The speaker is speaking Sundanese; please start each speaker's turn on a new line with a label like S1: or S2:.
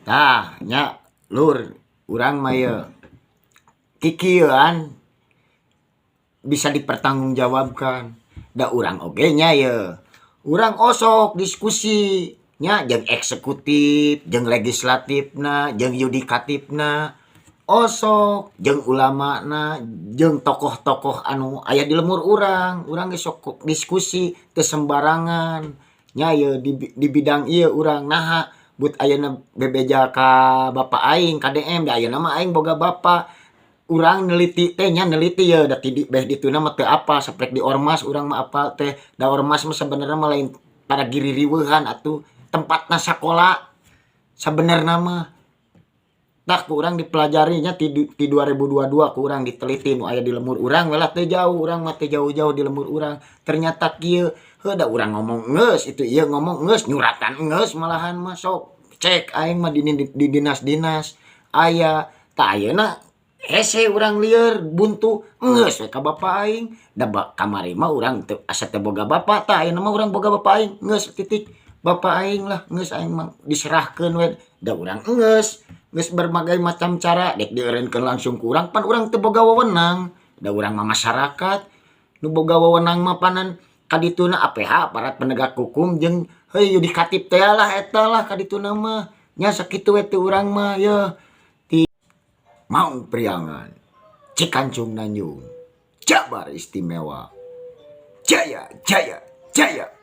S1: Tah nya, Lur, urang mah ye kikieuan bisa dipertanggungjawabkan da urang oge nya. Ye urang osok diskusi nya jeung eksekutif, jeung legislatifna, jeung yudikatifna, osok jeung ulamana, jeung tokoh-tokoh anu aya di lemur urang. Urang ge sok diskusi, teu sembarangan nya ye di bidang ieu. Urang naha but ayeuna bebeja ka bapak aing KDM, da ayeuna mah aing boga bapak. Urang neliti teh nya, neliti ye da ti beh dituna mah teu apa saprek di ormas. Urang mah apal teh, da ormas mah sebenarnya mah lain pada giririweuhan atuh, tempatna sakola sabenerna mah. Tah, ku urang dipelajari nya ti 2022, ku urang diteliti nu aya di lemur urang we lah. Teu jauh, urang mah teu jauh-jauh di lemur urang. Ternyata kieu heuh, da urang ngomong geus itu, ieu ngomong geus, nyuratan geus malahan mah. Sok cek aing mah di dinas-dinas aya. Tah, ayeuna hese urang lieur buntu, geus we ka bapa aing, da kamari mah urang teu asa teu boga bapa. Tah, ayeuna mah urang boga bapa aing, geus titik. Bapa aing lah geus, aing mah diserahkeun we, da urang geus geus berbagai macam cara dek dieureunkeun langsung ku urang, pan urang teu boga wewenang, da urang mah masyarakat. Nu boga wewenang mah panan kadituna APH, aparat penegak hukum, jeung heuy yudikatif teh lah, eta lah kadituna mah nya. Sakitu we teh urang mah ye ti Maung Priangan, Cikancung Nanjung, Jabar Istimewa. Jaya, jaya, jaya.